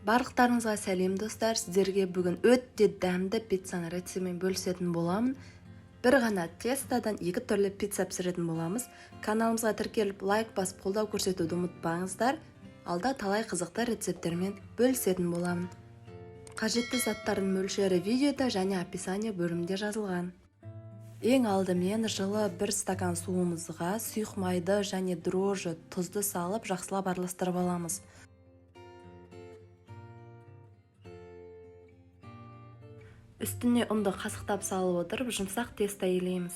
Барлықтарыңызға сәлем, достар! Сіздерге бүгін өте дәмді пиццаның рецептімен бөлісетін боламын. Бір ғана тестодан екі түрлі пицца пісіретін боламыз. Каналымызға тіркеліп, лайк басып, қолдау көрсетуді ұмытпаңыздар. Алда талай қызықты рецепттермен бөлісетін боламын. Қажетті заттардың мөлшері видеода және описание бөлімінде жазылған. Ең алдымен жылы бір стакан суымызға сұйық майды және дрожжи, тұзды салып, жақсылап араластырып аламыз. Үстіне ұнды қасықтап салып отырып, жұмсақ тесто илейміз.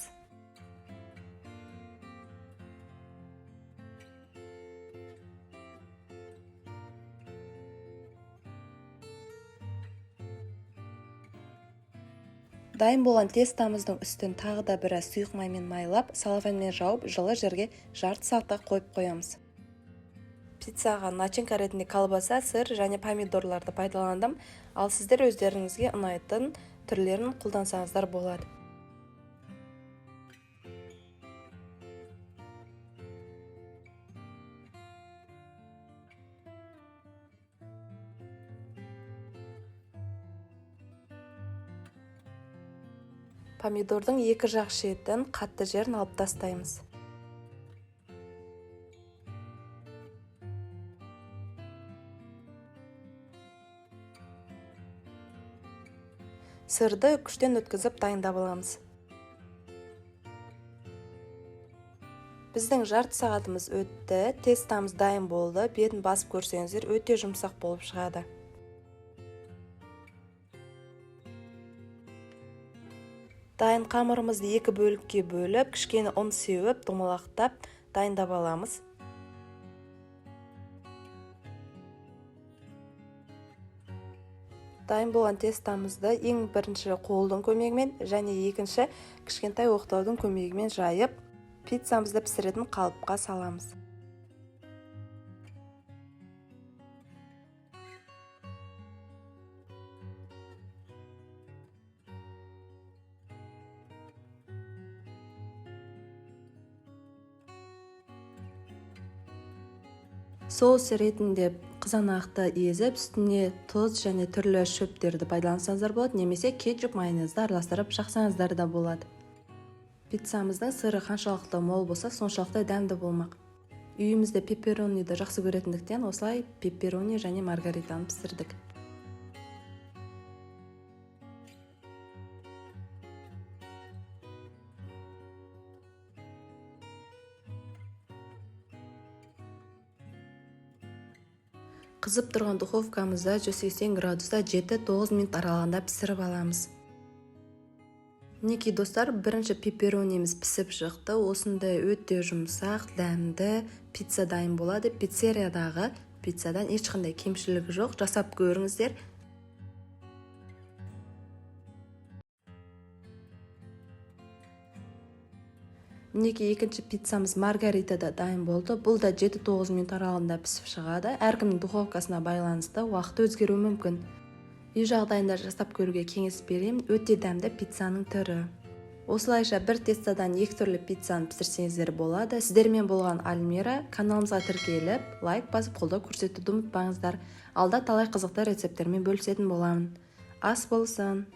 Дайын болған тестамыздың үстін тағы да біраз сұйық маймен майлап, целлофанмен жауып, жылы жерге жарты сағатқа қойып қоямыз. Пиццаға начинка ретінде колбаса, сыр және помидорларды пайдаландым, ал сіздер өздеріңізге ұнайтын түрлерін қолдансаңыздар болады. Помидордың екі жақ шетін, қатты жерін алып тастаймыз. Сырды күштен өткізіп дайындап аламыз. Біздің жарты сағатымыз өтті, тестамыз дайын болды. Бетін басып көрсеңіздер, өте жұмсақ болып шығады. Дайын қамырымызды екі бөлікке бөліп, кішкене ұн сеуіп, домалақтап дайындап аламыз. Дайын болған тестамызды ең бірінші қолдың көмегімен және екінші кішкентай оқтаудың көмегімен жайып, пиццамызды пісіретін қалыпқа саламыз. Соус ретінде қызанақты езіп, үстіне тұз және түрлі шөптерді пайдалансаңыздар болады, немесе кетчуп, майонезді араластырып жақсаңыздар да болады. Пиццамыздың сыры қаншалықты мол болса, соншалықты дәмді болмақ. Үйімізде пепперониді жақсы көретіндіктен, осылай пепперони және маргаританы пісірдік. Қызып тұрған духовкамызда 180 градуста 7-9 минут аралығында пісіріп аламыз. Мінекей, достар, бірінші пепперониміз пісіп шықты. Осындай өте жұмсақ, дәмді пицца дайын болады. Пиццериядағы пиццадан ешқандай кемшілігі жоқ. Жасап көріңіздер. Мінекей, екінші пиццамыз маргарита да дайын болды. Бұл да 7-9 минут аралығында пісіп шығады. Әркімнің духовкасына байланысты уақыты өзгеруі мүмкін. Үй жағдайында жасап көруге кеңес беремін. Өте дәмді пиццаның түрі. Осылайша бір тестодан екі түрлі пиццаны пісірсеңіздер болады. Сіздермен болған Альмира. Каналымызға тіркеліп, лайк басып, қолдау көрсетуді ұмытпаңыздар. Алда талай қызықты рецепттермен бөлісетін боламын. Ас болсын!